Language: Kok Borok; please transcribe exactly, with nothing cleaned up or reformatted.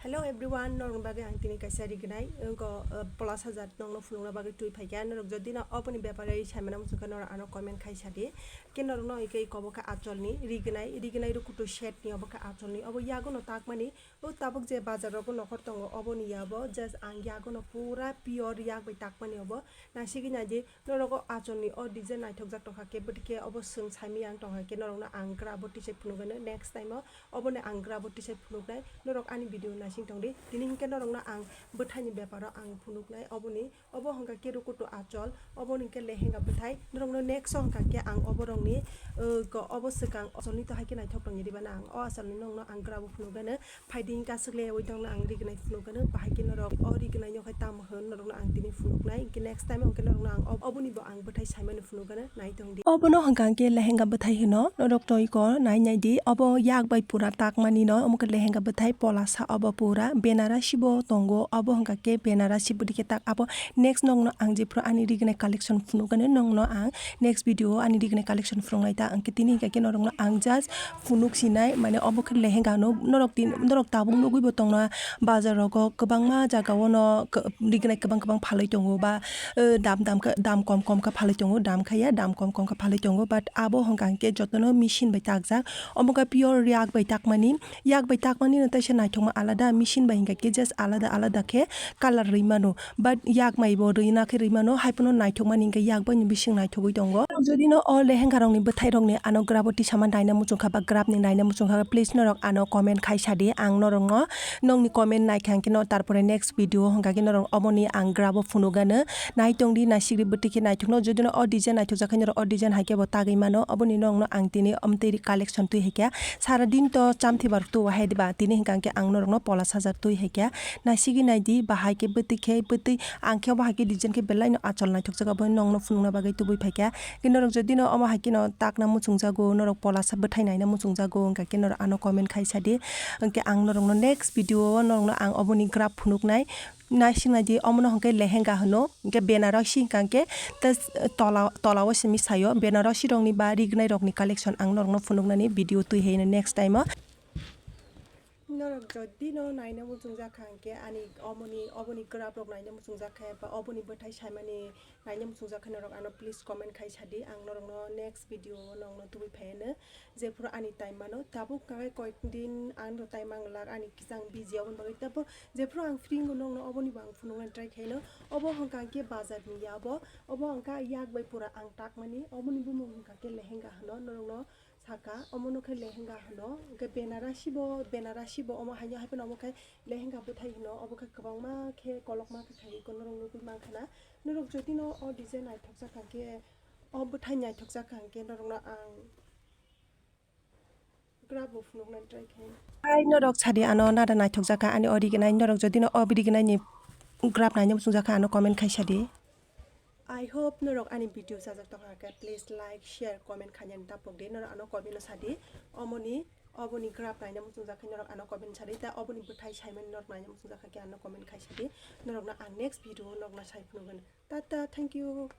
Hello everyone, norokni bagwi ang tini kaisa rignai wngkha, uh, polas hajar nokno phunukna bagwi twi phaikha. Norok jodi no oboni bepare saimana muchungkha, norok ano comment khai sadi. Ke norokno ike iko bo kha acholni rignai, rignai rukutu set ni obo kha acholni. Obo yago no takmani, o tabuk je bazar rogo nokhor tongo, oboni yabo just ang yago no pura pure yak bai takmani obo. Nasigwi naidi, norok o acholni o design naithokjak tongkha khe, bwtwi khe obo swng saimaya wng tongkha khe, norokno ang gra bo tisai phunukgano next time o, obono ang gra bo tisai phunuknai. Norok ani video naising tongdi, tini hinkhe norokno ang bwthaini beparo ang phunuknai, oboni, obo hwnkha khe rukutu achol, obo hwnkhe lehenga bwthai, norokno next o hwnkha khe ang oborokni, uh, ko-, obo swkang acholni to hai khe naithok tongya diba na, ang o acholni norokno ang gra bo phunukgano. Phaidi hinkhe aswk le yaui tongno ang rignai phunukgano, bahai khe norok o rignai no khai tamo hwn norokno ang tini phunuknai, hinkhe next time hinkhe norokno ang ob-, oboni bo ang bwthai saimani phunukgano, nai tongdi. Obono hwnkha hinkhe lehenga bwthai hwno, norok toi ko nai nai di, obo yak bai pura takmani no, omo khe lehenga bwthai pola sa obo pura, Benarasi bo tongo, obo hwnkha khe Benarasi bwdikhe tak abo next nokno ang jephru ani rignai collection phunukgano nokno ang next video o ani rignai collection phunuknai ta, ang khe tini hinkha khe norokno ang just phunuk sinai, mane obo khe lehenga no norok tin, norok tabuk nugui bo tongna bazar rogo kwbangma jaga o no k-, rignai kwbang kwbang phalwi tongo ba, eh, dam dam khe, dam kom kom khe phalwi tongo, dam khaya dam kom kom khe phalwi tongo, but abo hwnkha hinkhe jotono machine bai takjak, omo khe pure yak bai takmani, yak bai takmani no teisa naithokma alada, machine bai hinkha khe just alada alada khe colour rwi mano. But yak mai bo rwina khe rwi mano, hai phano naithokmani hinkhe yak bai ni bising naithogwi tongo. Jodi no o lehenga rokni bwthai rokni ano graph o tisama naina muchungkha ba graph ni naina muchungkha, please norok ano comment khai sadi, ang norokno nokni comment naikha hinkhe no, tarpore next video hwnkha khe norok oboni ang graph o phunukgano, nai tongdi naisigri bwtwi khe naithokno. Jodi no o design naithokjak khe norok o design hai khe bo tagwi mano, oboni nokno ang tini omtwi collection twi hai khe sara din to chamthibar tu hai diba, tini hwnkha hinkhe ang norokno polas hajar twi hai khe. Naisigwi naidi, bahai khe bwtwi khe bwtwi, ang khe obo hai khe design khe belai no achol naithokjak, abo nokno phunukna bagwi tubui phaikha. Khe norok jodi no omo hai khe no takna muchungjago, norok pola sa bwthai naina muchungjago, hwnkha khe norok ano comment khai sadi. Hwnkhe ang norokno next video o norokno ang oboni graph phunuknai. Naising naidi, omono hwnkhe lehenga hwno, hwnkhe Benarasi hwnkha khe tei tola, tola o simi sayo, Benarasi rokni ba rignai rokni collection ang norokno phunuknani video twi hai no next time o. Norok jodi no naina muchungjak kha hinkhe ani omoni, oboni graph rok naina muchungjak kha ba oboni bwthai saimani naina muchungjak kha norok ano please comment khai sadi, ang norokno next video o norokno tubui phaiano, jephru ani time mano tabuk kha koi din ang no time manglak ani kisang busy oboni bagwi, tabuk jephru ang free wngkha norokno oboni bo ang phunukna try khaino. Obo hwnkha hinkhe bazar ni ya obo, obo hwnkha yak bai pura ang takmani, oboni bumung hwnkha khe lehenga hwno norokno saka, omono khe lehenga hwno. Hwnkhe Benarasi bo, Benarasi bo omo haino hai phano omo khe lehenga bwthai hwno, obo khe kwbangma khe kolokma khe khai iko norok nugui mankha na. Norok jodi no o design naithokjak kha khe, o bwthai naithokjak kha khe norokno ang graph bo phunukna try khe. Ai norok sadi ano nada naithokjak kha ani o rignai, norok jodi no o rignai ni graph naina muchungjak kha ano comment khai sadi. I hope norok ani video chajak tongkha khe, please like, share, comment khainani tapok di. Norok ano comment no sadi, omoni, oboni graph naina muchungjak khe norok ano comment sadi, ta oboni bwthai saimani norok naina muchungjak kha khe ano comment khai sadi. Norokno ang next video norokno sai phunukgwno. Tata, thank you.